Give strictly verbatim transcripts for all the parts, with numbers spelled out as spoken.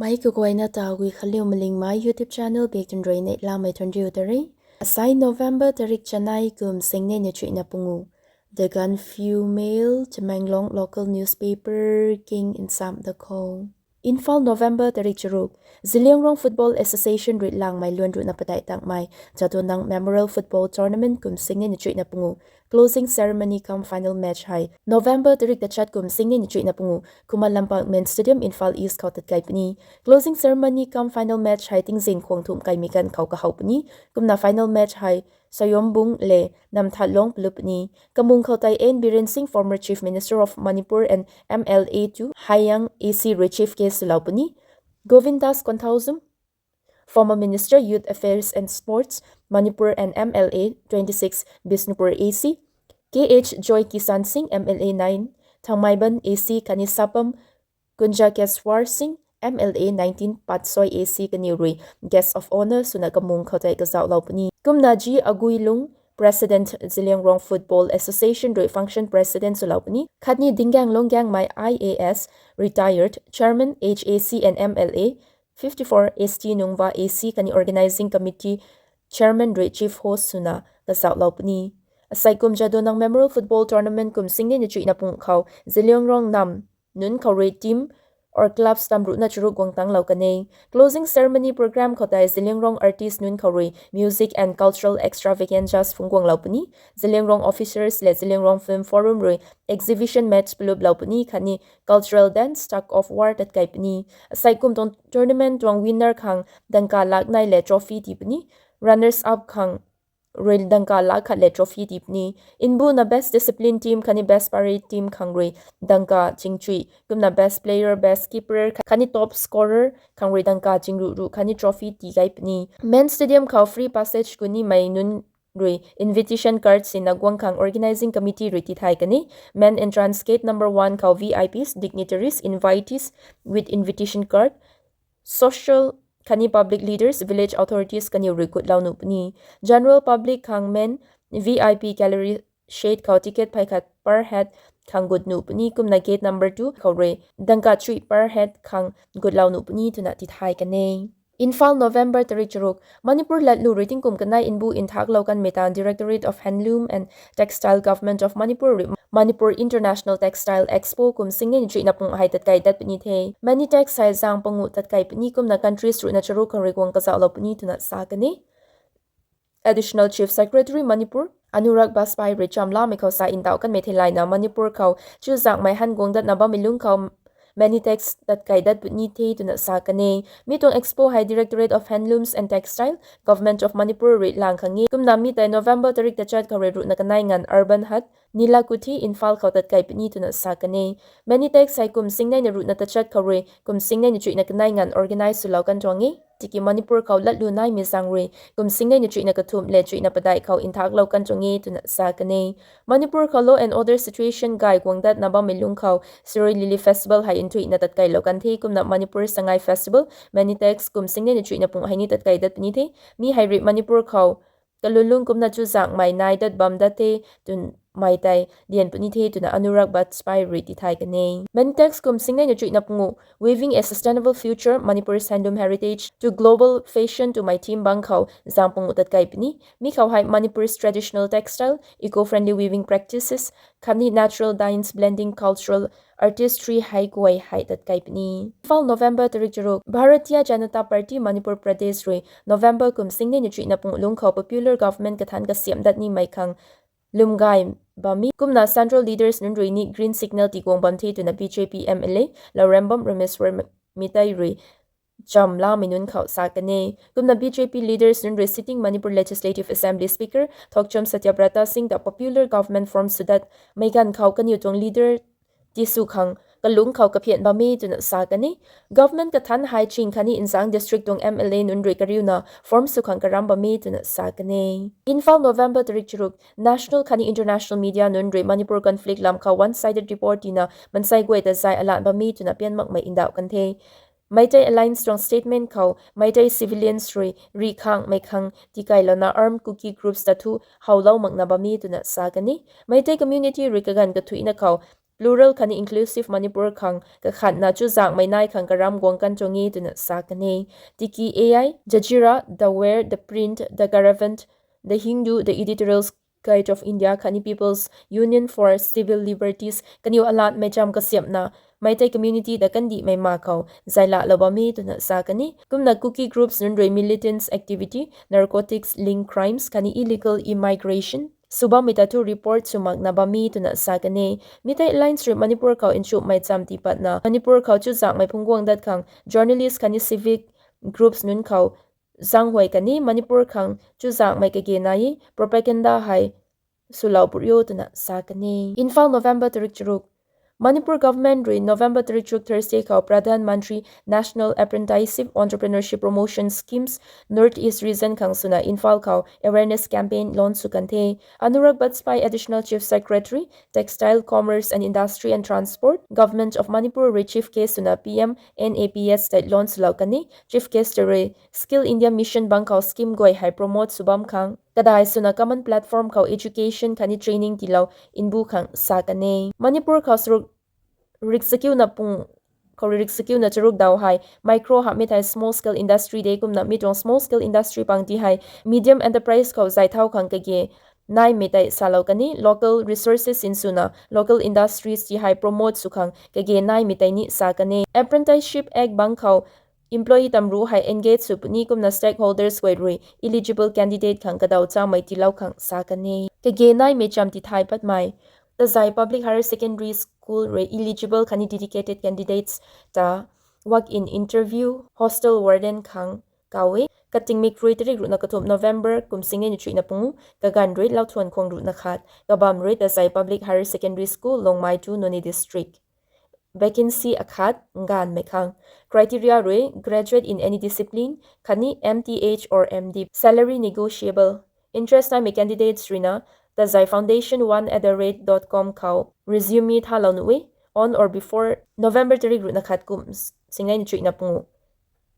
Ai kaguayna ta Guikhanliu Malingmei YouTube channel bak tun rui neihlamei thuanriu ta re. Asai November tarik chanei kum singnei na chuihna pungu, The Gaanphiu Mail, Tamenglong local newspaper king nsam da khou. Imphal, November tarik charuk: Zeliangrong Football Association rui langmei luan ruhna padeih tangmei Jadonang Memorial Football Tournament kum singnei na chuihna pungu closing ceremony cum final match hei November tarik tachat kum singnei na chuihna pungu Khuman Lampak Main Stadium, Imphal East khou tatkei puni. Closing ceremony cum final match hei tingzin khwang thumh kaimei ganv khou kahow puni. Kumna final match hei Sayombung le Namthatlong palup puni. Kamung khou tei N Biren Singh, former Chief Minister of Manipur and M L A two Hayang A C rui chief guest swlou puni. Govindas Konthoujam, former Minister, Youth Affairs and Sports, Manipur and M L A twenty-six Bishnupur A C, K H Joy Kishan Singh, M L A nine Thangmeiban A C khatni Sapam Kunjakeswar Singh, M L A nineteen Patsoi A C kaniw rui guest of honour swna kamung khou tei kazauhlou puni. Kumna G Aguilung, President, Zeliangrong Football Association rui function president swlou puni. Khatni Dinggang Longgang Mei, I A S, retired, Chairman, H A C and M L A fifty-four, S T Nungba A C khatni Organising Committee Chairman rui chief host swna kazauhlou puni. Asai kum Jadonang Memorial Football Tournament kum singnei na chuihna pungu khou Zeliangrong nam nunc khou rui team or clubs tam ruhna charuk guang tanglou kan e. Closing ceremony program khou tei Zeliangrong artist nunc khou rui music and cultural extravaganzas phungc guanglou puni. Zeliangrong officers le Zeliangrong Film Forum rui exhibition match paluplou puni khatni cultural dance tug of war tatkei puni. Asai kum tuang tournament tuang winner khang dangka lak nei le trophy tii puni. Runners up khang rui dangka lak khat le trophy tii puni. Mbuna best discipline team khatni best parade team khang rui dangka chingchui, kumna best player, best keeper khatni top scorer khang rui dangka chingruh ruh khatni trophy tii kai puni. Main Stadium khou free passage ku nimei nunc rui invitation card sina guang khang Organising Committee rui tithay kan e. Main entrance gate number one khou V I Ps, dignitaries, invitees with invitation card, social khatni public leaders, village authorities kaniw rui kutlou nuh puni. General public khang main V I P gallery shed khou ticket phey khat per head khang gut nuh puni. Kumna gate number two khou rui dangka chuih per head khang gutlou nuh puni twna tithay kan e. Imphal, November tarik charuk: Manipur latlu rui tingkum kanei mbu nthaklou kanmei ta Directorate of Handloom and Textile, Government of Manipur rui Manipur International Textile Expo kum singnei na chuihna pungu hei tatkei dat puni the. Manitex hei zang panguh tatkei puni kumna countries ruhna charuk khang rui guang kazauhlou puni twna sa kan e. Additional Chief Secretary Manipur Anurag Bajpai rui chamlamei khou sa ndauh kanmei theilayna Manipur khou chuzaenghmei han guang datna bammei lungc khou Manitex tatkei dat puni the twna sa kan e. Mi tuang expo hei Directorate of Handlooms and Textile, Government of Manipur rui lang khang e. Kumna mi tei November tarik tachat khou rui ruhna kanei nganv Urban Haat, Nilakuthi, Imphal khou tatkei puni twna sa kan e. Manitex hei kum singnei na ruhna tachat khou rui kum singnei na chuihna kanei nganv organize swlou kan tuang e. Tiki Manipur khou latlu naimei zaeng rui kum singnei na chuihna kathumh le chuihna padeih khou nthaklou kan tuang e twna sa kan e. Manipur khou law and order situation gay guang datna bammei lungc khou Shirui Lily Festival hei nthuihna tatkeilou kan the. Kumna Manipur Sangai Festival, Manitex kum singnei na chuihna pungu hei ni tatkei dat puni the. Mi hei rui Manipur khou kalun lungc kumna chuzaenghmei nai dat bam dat the twmei tei lian puni the twna Anurag Bajpai rui tithay kan e. Manitex kum singnei na chuihna pungu Weaving a Sustainable Future, Manipur's Handloom Heritage to Global Fashion twmei theme bang khou zang panguh tatkei puni. Mi khou hei Manipur's traditional textile, eco-friendly weaving practices khatni natural dyes blending cultural artistry hei guay hei tatkei puni. Imphal, November tarik charuk: Bharatiya Janata Party Manipur Pradesh rui November kum singnei na chuihna pungu lungc khou popular government kathanc kasiamh dat nimei khang lwm gay bam e. Kumna central leaders nunc rui ni green signal tiguang bam the twna B J P M L A Laurembam Rameswar Meitei rui chamlamei nunc khou sa kan e. Kumna B J P leaders nunc rui sitting Manipur Legislative Assembly Speaker Thokchom Satyabrata Singh ta popular government form swdat mei ganv khou kaniw tuang leader tisw khang kalungc khou kaphian bam e twna sa kan e. Government kathanc hei ching khatni nzang district tuang M L A nunc rui kariuna form sw khang karam bam e twna sa kan e. Imphal, November tarik charuk: National khatni international media nunc rui Manipur conflict lam khou one-sided report tina mansei guay ta zay alan bam e twna pian makmei ndauh kan the. Meitei Alliance tuang statement khou Meitei civilians rui rih khangmei khang tikeylouna armed Kuki groups ta thu howlou makna bam e twna sa kan e. Meitei community rui kaganv kathuicna khou plural khatni inclusive Manipur khang kakhatna chuzaenghmei nai khang karam guang kan tuang e twna sa kan e. Tiki A I, Jajira, The Where, The Print, The Garavant, The Hindu, The Editorials Guild of India khatni People's Union for Civil Liberties kaniw alatmei cham kasiamhna Meitei community ta kandihmei ma khou zailaalou bam e twna sa kan e. Kumna Kuki groups nunc rui militants activity, narcotics linked crimes khatni illegal immigration sw bammei ta thu report sw makna bam e twna sa kan e. Meitei Alliance rui Manipur khou nchumhmei cham tii patna Manipur khou chuzaenghmei phungc guang dat khang journalist khatni civic groups nunc khou zaenghuay kan e. Manipur khang chuzaenghmei kage nai e, propaganda hei swlou put rio twna sa kan e. Imphal, November tarik charuk. Manipur government rui November tarik charuk Thursday khou Pradhan Mantri National Apprenticeship Entrepreneurship Promotion Schemes North East Region khang swna Imphal khou awareness campaign launch sw kan the. Anurag Bajpai, Additional Chief Secretary, Textile, Commerce and Industry and Transport, Government of Manipur rui chief guest swna P M N A P S tei launch swlou kan e. Chief guest tei rui Skill India Mission bang khou scheme guay hei promote sw bam khang kadai swna common platform khou education khatni training tiilou mbu khang sa kan e. Manipur khou saruk riksakiuna pung khou rui riksakiuna charuk daw hei micro hamhmei thei small scale industry de. Kumna mi tuang small scale industry pang ti hei medium enterprise khou zay thau khang kage naimei tei salou kan e. Local resources nsuna local industries ti hei promote sw khang kage naimei tei ni sa kan e. Apprenticeship Act bang khou employee tamru hei engage sw puni. Kumna stakeholders guay rui eligible candidate khang kadaw chamei tiilou khang sa kan e. Kage naimei cham tithay patmei. Tazei Public Higher Secondary School rui eligible khatni dedicated candidates ta walk-in interview, hostel warden khang kaw e. Katingmik rui tarik ruhna kathumh November kum singnei na chuihna pungu, kaganv rui lauthuan khwang ruhna khat, kabamv rui Tazei Public Higher Secondary School, Longmai two, Noney District. Vacancy akhat, nganvmei khang. Criteria rui graduate in any discipline khatni M Th or M D. Salary negotiable. Interest naimei candidates ruina tazei foundation one at the rate dot com khou resume thalou nuh e, on or before November tarik ruhna khat kum singnei na chuihna pungu.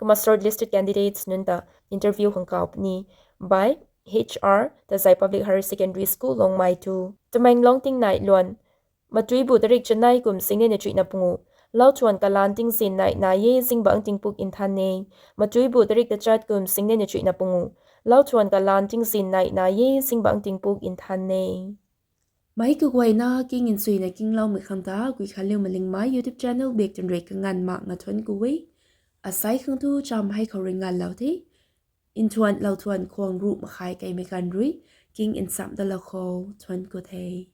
Kumna shortlisted candidates nunc ta interview khang kaw puni. By H R, Tazei Public Higher Secondary School, Longmai two. Tamenglong tingnai luan. Matuibu tarik chanei kum singnei na chuihna pungu. Lauthuan kalan tingzin nai nai e, zingbangc tingpuk nthan e. Matuibu tarik tachat kum singnei na chuihna pungu. Lauthuan kalan tingzin nai nai e, zingbangc tingpuk nthan e. Meic kaguayna king nchuina kingloumei khang ta Guikhanliu Malingmei YouTube channel bak twn rui kanganv makna thuanc ku e. Asei khang tu cham hei khou rui nganvlou the. Nthuan lauthuan khwang ruh makhai keimei ganv rui king nchamh dalou khou thuanc ku the.